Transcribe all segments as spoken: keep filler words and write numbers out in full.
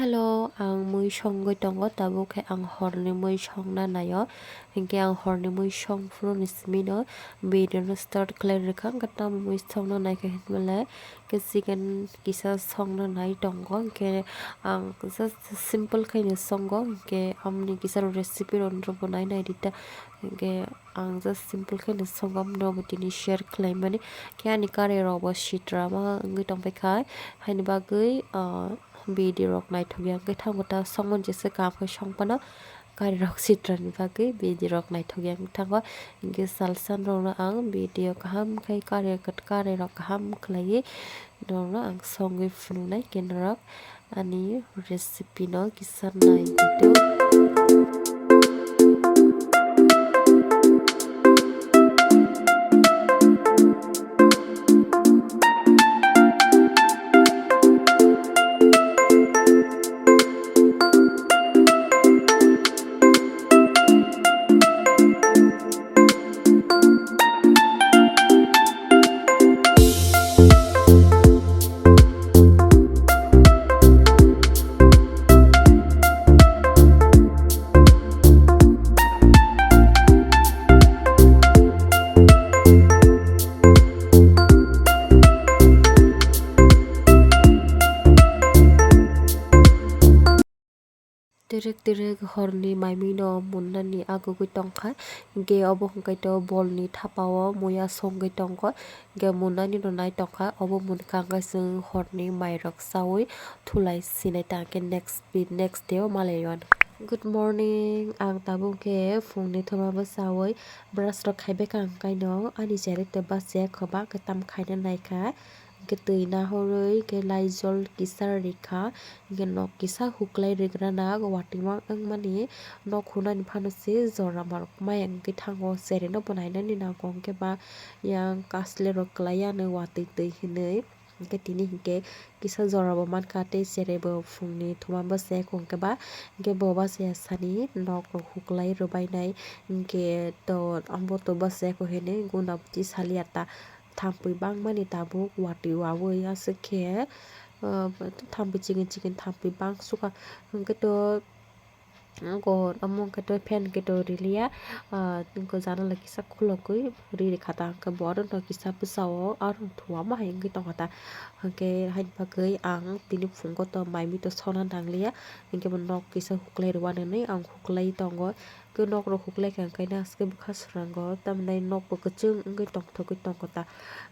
Hello, ang mui songwi tongo, tabuk khe ang horni mui songna naio. Hinkhe ang horni mui song phuru ni simi no video no start khlai rwkha, hinkhe tamo mui songna naikha hinmale khe chicken kisa songna nai tongo, hinkhe ang just simple khaino songo, hinkhe amoni kisa recipe rok nrwkbo nai nai rita, hinkhe ang just simple khaino songo, amno bo tini share khlaimani. Khe ani kari rok bo sitra ma wngwi tongpaikha, haini bagwi, ah, video rok naithokya wngwi thango ta, songmani jesa kaham khe songphano kari rok sitra ni bagwi video rok naithokya wngwi thango. Hinkhe salsa rokno ang video kaham khai kari, kari rok kaham khlaiwi norokno ang songwi phunuknai khe norok ani recipe no kisa nai video. Twrwk twrwk horni maimui no munnani agugwi tongkha, hinkhe obo hwnkhe to bolni thapao muya songwi tongkha, hinkhe munnani no nai tongkha, obo munkha hwnkhe chwng horni mairok chaui thulai sinai ta hwnkhe next pi-, next day o malaiyo. Good morning, ang tabuk khe phungni thuma bwchaui brush rok khaibai kha ang kaino, ani cherwi tei bachaya kwbangkhe tam khaina naikha. Hwnkhe twi nahorwi khe Lysol kisa rikha, hwnkhe nok kisa huklai rwgrana watwi ma wngmani nok hunani phano se jora marok maya wngwi thango, chereno bo nainani nango hwnkhe ba yang kasle rok kwlai yani watwi twi hinwi. Hwnkhe tini hwnkhe kisa jora bo mankha tei cherebo phungni thuma bwchaya khe hwnkhe ba hwnkhe bo bachaya sani nok rok huklai rwbainai hwnkhe to ambo to bachaya khe hinwi guna buchi saliya ta. Thampui bangmani tabuk watwi waui aswk khe, ah, thampui chikon chikon thampui bang sukha. Hwnkhe to, go, omo hwnkhe to fan hwnkhe to riliya, ah, janala kisa khulogwi ri rikha ta, hwnkhe bo aro no kisa bwsao aro thua ma hai wngwi tongkha ta. Hwnkhe haini bagwi ang tini phungo to mai mui to sona nangliya, hwnkhe bo nok kisa huklai rwani hinwi ang huklai tongo. Khe nok rok huklai kha hwnkhe haste bwkha srango, tamni nok bo kwchwng wngwi tongthogwi tongkha ta.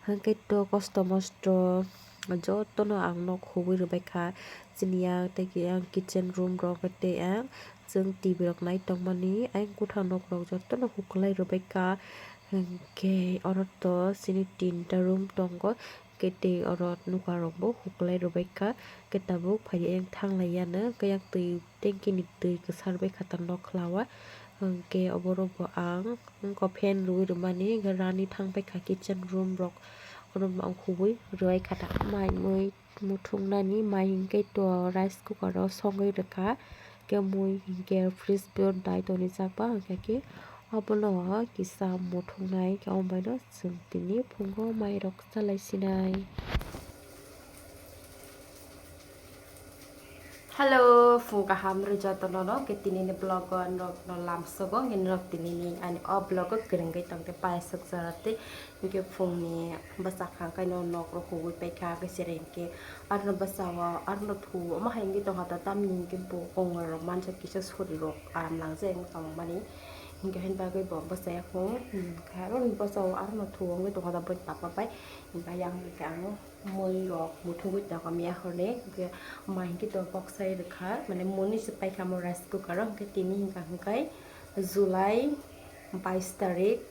Hwnkhe to kosto mosto jotono ang nok huwi rwbaikha, chini yang tei yang kitchen room rok tei ang chwng T V rok nai tongmani ayang kwthar nok rok jotono huklai rwbaikha. Hwnkhe oro to chini tinta room tongo, hwnkhe tei oro nokha rok bo huklai rwbaikha, hwnkhe tabuk phai ayang thanglai yano, hwnkhe yang twi tanki ni twi kwsar bai kha ta nok khla o, hwnkhe oborok bo ang wngkha fan rwui rwmani, hwnkhe rani thang bai kha kitchen room rok, oro bo ang huwi rwui kha ta. Mai mui muthung nani mai hwnkhe to rice cooker o songwi rwkha, hwnkhe mui hwnkhe fridge bo dai tonwi jak ba, hwnkhe khe obono kisa muthung nai, hwnkhe omo bai no chwng tini phungo mai rok chalai sinai. Hello, phung kaham rw jotono no, khe tini ni vlog o norok no lamsogo, hwnkhe norok tini ni ani o vlog o kwrwngwi tongkhe paisuk jora twi, hwnkhe phung ni bwsa kha khe no nok rok huwi paikha, khe sere hwnkhe aro no bwsa o aro no thu omo hai wngwi tongkha ta, tamni hwnkhe bo kongor rok manjak kisa sori rok aram langjak wngwi tongmani, hwnkhe haini bagwi bo bwsa ya phung, hwnkhe aro no bwsa o aro no thu wngwi tongkha ta boni papa bai, hwnkhe yang hwnkhe ang. Mui rok muthungwi tongo miya horni, hwnkhe mai hwnkhe to boksai rwkha, mane mui ni se paikha omo rice cooker o, hwnkhe tini hwnkha hwnkhe July bais tarik,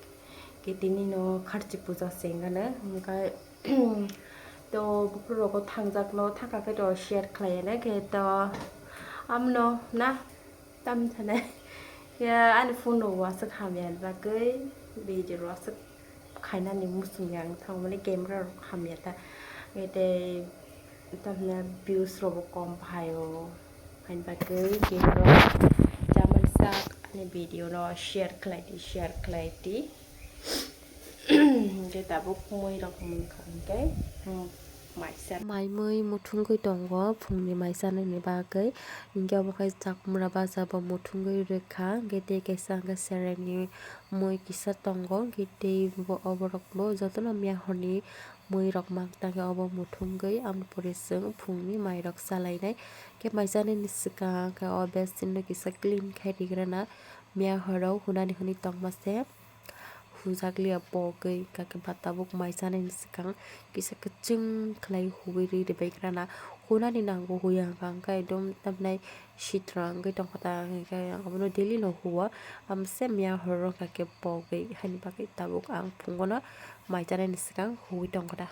hwnkhe tini no kharchi puja se wngano, hwnkhe to buphuru rogo thangjak no thangkha khe to share khlai ya na khe to amno na. Tam thane ya ani phone rok waswk hamya ni bagwi video rok aswk khainani muchung ya wng thango, mane camera rok hamya ta, tei tam thane views rok bo kom phaio, haini bagwi camera rok jaman sak ani video no share khlai di, share khlai di. Hwnkhe tabuk mui rok mungkha hwnkhe, hmm, Mai mui muthungwi tongo phungni mai chanani bagwi. Hinkhe obo khe chakmura baja bo muthungwi rwkha. Hinkhe tei kaisa hinkhe sereni mui kisa tongo. Hinkhe tei bo oborok bo jotono miya horni mui rok mang tangwi obo muthungwi, aboni pore chwng phungni mai rok chalainai. Hinkhe mai chanani swkang khe o basin no kisa clean khai rigrana, miya horo hunani hwnwi tongma se. Hujakliya pogwi, kakhe ba tabuk mai chanani swkang kisa kwchwng khlai huwi rwi rwbaikrana. Hunani nango huya hwnkha hwnkhe ekdom tamhinai sitra wngwi tongkha ta, hinkhe abono daily no huo. Amse miya horo hwnkha khe pogwi, haini bagwi tabuk ang phungono mai chanani swkang huwi tongkha ta.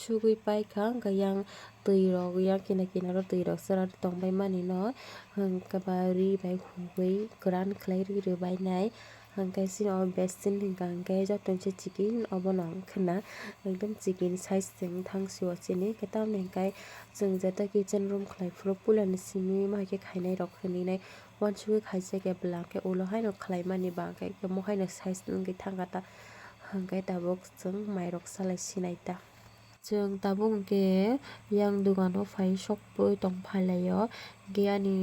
Sugwi paikha, hwnkhe yang twi rok, yang kina kina ro twi rok chwra tongbai mani no, hwnkhe ba ri bai huwi kwran khlai rwi rwbainai. Hwnkhe chini o basin hwnkha hwnkhe jotono se chicken obono wngkhwna, ekdom chicken size se wngthang sio chini. Hwnkhe tamoni hwnkhe chwng jeta kitchen room khlai phuru puilani simi ma hai khe khainai rok hinwi nai uansugwi khaisa khe bwla hwnkhe ulo haino khlaimani ba hwnkhe omo haino size wngwi thangkha ta, hwnkhe tabuk chwng mairok chalai sinai ta. Chwng tabuk hwnkhe yang dogano phai sokpui tong phailaio, hwnkhe ani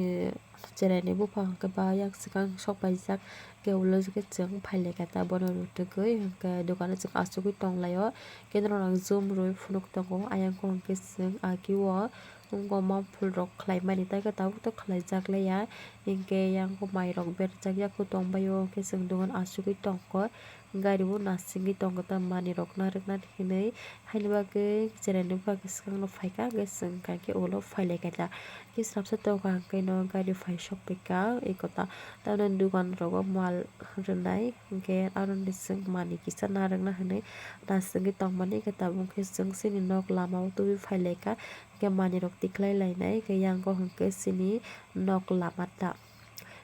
cheraini bupha hwnkhe ba yang swkang sokpaijak, hwnkhe ulo khe chwng phailaikha ta bono rutugwi, hwnkhe dogano chwng achugwi tonglaio, hwnkhe norok jum rwi phunuk tongo, ayang hwnkhe chwng agio. Wngkha mampli rok khlaimani, tai khe tabuk to khlaijak laiya, hinkhe yang mairok berjak yaku tongbaio, hinkhe chwng dogan achugwi tongkha, gari bo nasingwi tongkha ta, manwirok narwknani hinwi, haini bagwi cheraini bupha khe swkangno phaikha, hinkhe chwng kha khe ulo phailaikha ta, hinkhe swrapsa tongkha, hinkhe no gari phai sokphaikha, eko ta, tamoni dogan rogo mal rwnai, hinkhe aroni chwng manwi kisa narwkna hinwi nasingwi tongmani, hinkhe tabuk khe chwng chini nok lama o tubui phailaikha. Hwnkhe manwirok tikhlai lainai, hwnkhe yang o hwnkhe chini nok lama ta.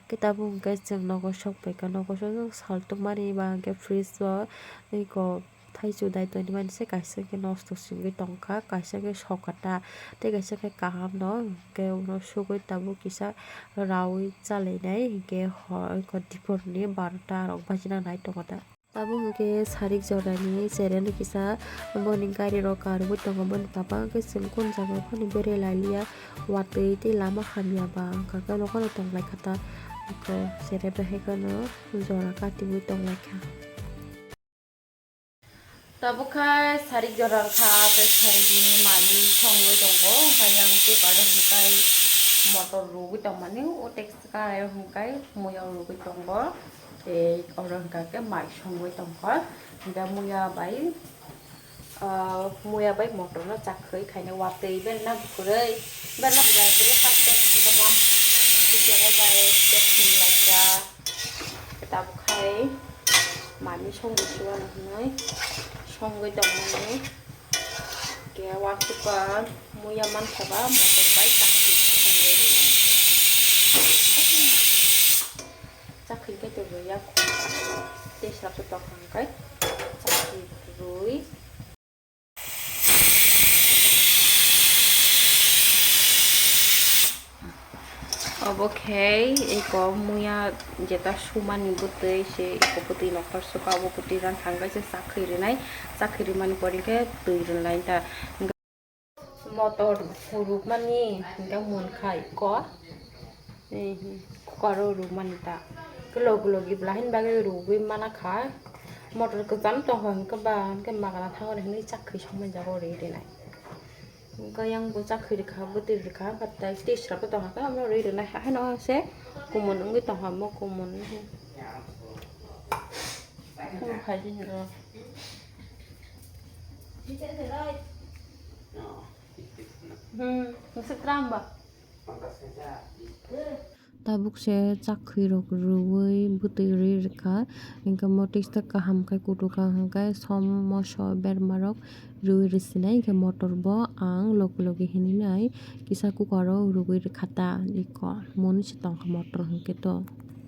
Hwnkhe tabuk hwnkhe chwng nogo sok phaikha, nogo sok sok sal tongmani ba hwnkhe fridge o eko thaichuk dai tonwi mani se kaisa hwnkhe nosto se wngwi tongkha, kaisa hwnkhe sokha ta, tei kaisa hwnkhe kaham no hwnkhe uno sugwi tabuk kisa raui chalainai hwnkhe hor eko dipor ni barota rok bachina nai tongo ta. Tabuk hwnkhe sarik jorani chereno kisa boni gari rok karwi tongo, boni papa hwnkhe chwng kunu jaga phano berai lailiya, watwi tei lama hamya ba wngkha khe nokhano tonglaikha ta, cherep bai hai kheno jora katiwi tonglaikha. Tabuk khe sarik jora wngkha, tei sarikni manwi songwi tongo, hwnkhe yang cooker o hwnkhe motor rwgwi tongmani, o tei Karai hwnkhe muya rwgwi tongo, tei oro hwnkha khe mai songwi tongkha. Hwnkhe muya bai, ah, muya bai motor no chakhwi khaina watwi berna kwrwi, berna kwrwi hapjak hwnkhe ba, tei bai tei thwnglaijak. Tabuk khai manwi songwi suwano hwnwi songwi tongmani. Khe uansukha muya mankha ba motor bai chakri songwi rwnai. Chakri khe to rwya khu. Tei swrapsa tongkha hwnkhe chakri rwi. Obo khe eko muya jeta sumani bwtwi se eko bwtwi nokbar suka, obo bwtwi rang thangbai se chakhwi rwnai, chakhwi rwmani pore khe twi rwnai ta. Motor rwkmani hwnkhe munkha eko, eh, cooker o rwmani ta, khe logi logi bwla hini bagwi rwgwi mana kha, motor kwcham tongkha hwnkhe ba hwnkhe magana thango hinwi chakhwi songmani jaga o rwi rwnai. Hwnkhe yang bo chakhwi rwkha, bwtwi rwkha, hwnkhe tei tisra bo tongkha, omo rwi rwnai, haino se kumun wngwi tongkha, omo kumun. Hmm, nisi tram ba? Tabuk se chakhwi rok rwui bwtwi rwi rwkha, hinkhe omo tista kaham khe kutuk kha, hinkhe som moso berma rok rwui rwsinai, hinkhe motor bo ang logi logi hininai kisa cooker o rwui rwkha ta iko, moni se tongkha motor hinkhe to.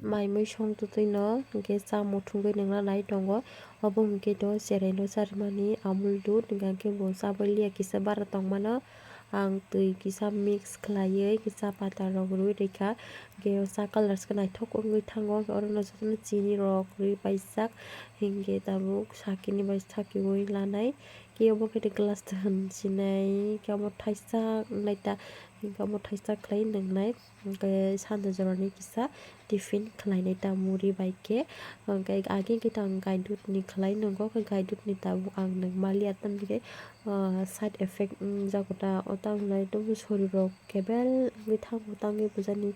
Mai mui song twtwi no hinkhe cha muthungwi nwngnai tongo, obo hinkhe to cherai no charwmani Amul dudh, hinkhe bo chabaliya kisa bara tongmano. Ang twi kisa mix khlaiwi kisa pata rok rwi rwkha. Hinkhe o cha colour se naithok wngwi thango. Hinkhe oro no jotono chini rok rwi paijak. Hinkhe tabuk sakini bai sakiui lanai. Khe obo khe glass sinai. Khe omo thaisa wngnai ta. Hinkhe omo thaisa khlai nwngnai. Hinkhe sanja jorani kisa tiffin khlainai ta muri bai khe. Hinkhe age khe ang gai dudh ni khlai nwngo. Khe gai dudh ni tabuk ang nwng maliya tamni khe ah, side effect wngjago ta, o tamo nai tamo sorirok kebel wngwi thango, tangwi bujani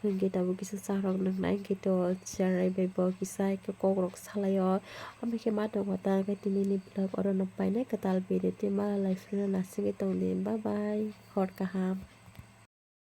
hinkhe tabuk kisa charok nwngnai, hinkhe to cherai bai bo kisa khe kokrok salaio. Omo khe ma tongo ta, hinkhe tini ni vlog oro no painai kwtal video tei mala lai phano nasingwi tongdi, bye bye, hor kaham.